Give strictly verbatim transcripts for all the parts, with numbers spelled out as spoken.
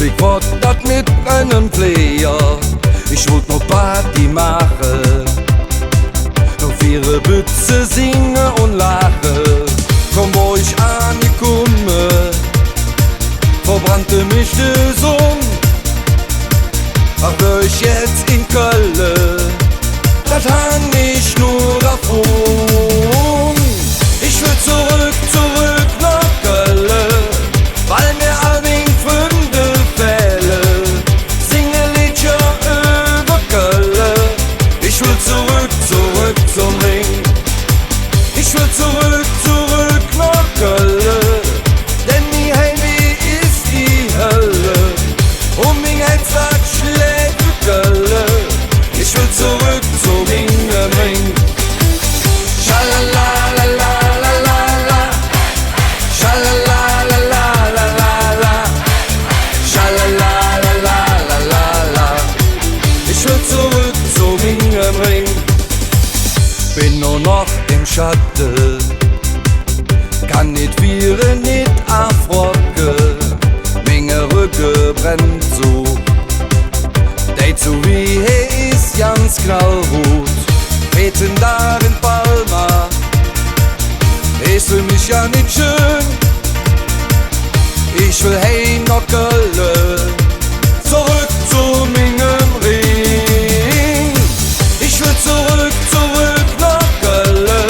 Ik wood dat met einem Fleeger, ich wollt noch Party maache, noch fiere, bütze, singe un laache. Kaum wor ich aangekumme, verbrannte mich de Sonn. Ach, wör ich jetz en Kölle, dat han ich nor erfunge. Ich well zoröck, zoröck noh Kölle, weil mer all ming Fründe fähle. Singe Leedcher üvver Kölle. Ich well zoröck, zoröck zom Rhing. Ich well zoröck, zoröck noh Kölle, denn mi Heimweh es de Hölle. Un ming Hätz, dat schläg för Kölle. Ich well zoröck zo mingem Rhing. Schalala, la, la, la, la, la. Schalala, la, la, la, la, la, la. Schalala, la, la, la, la, la. Ich well zoröck zo mingem Rhing. Bin nor noch em Schatte, kann nit fiere, nit erfrocke, minge Rögge brennt su. Deit su wih, hä es ganz knallrud. Veezehn Dag en Palma es för mich jo nit schön. Ich well heim noh Kölle, zoröck zo mingem Rhing. Ich well zoröck, zoröck noh Kölle,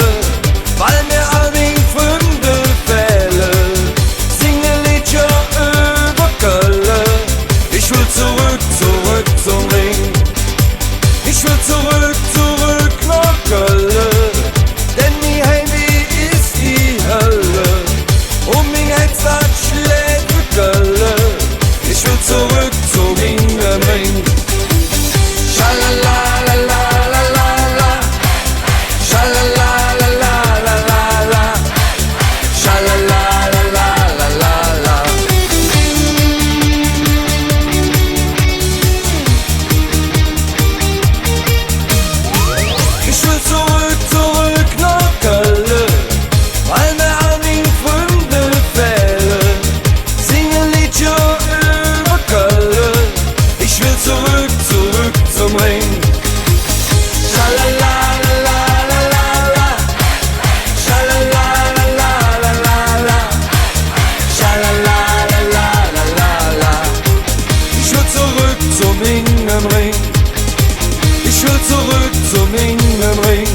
weil mer all ming Fründe fähle. Singe Leedcher üvver Kölle. Ich well zoröck, zoröck zom Rhing. Ich well zoröck, zoröck noh Kölle, denn mi Heimweh es de Hölle. Un ming Hätz, dat schläg för Kölle. Ich well zoröck zo mingem Rhing. Schalala, la, la, la, la, la. Schalala, la, la, la, la, la. Schalala, la, la, la, la, la. Ich well zoröck, zoröck noh Kölle, weil mer all ming Fründe fähle. Singe Leedcher üvver Kölle. Ich well zoröck, zoröck zom Rhing. Schalala, la, la, la, la, la. Schalala, la, la, la, la, la. Schalala, la, la, la, la, la. Ich well zoröck zo mingem Rhing. Ich well zoröck zo mingem Rhing.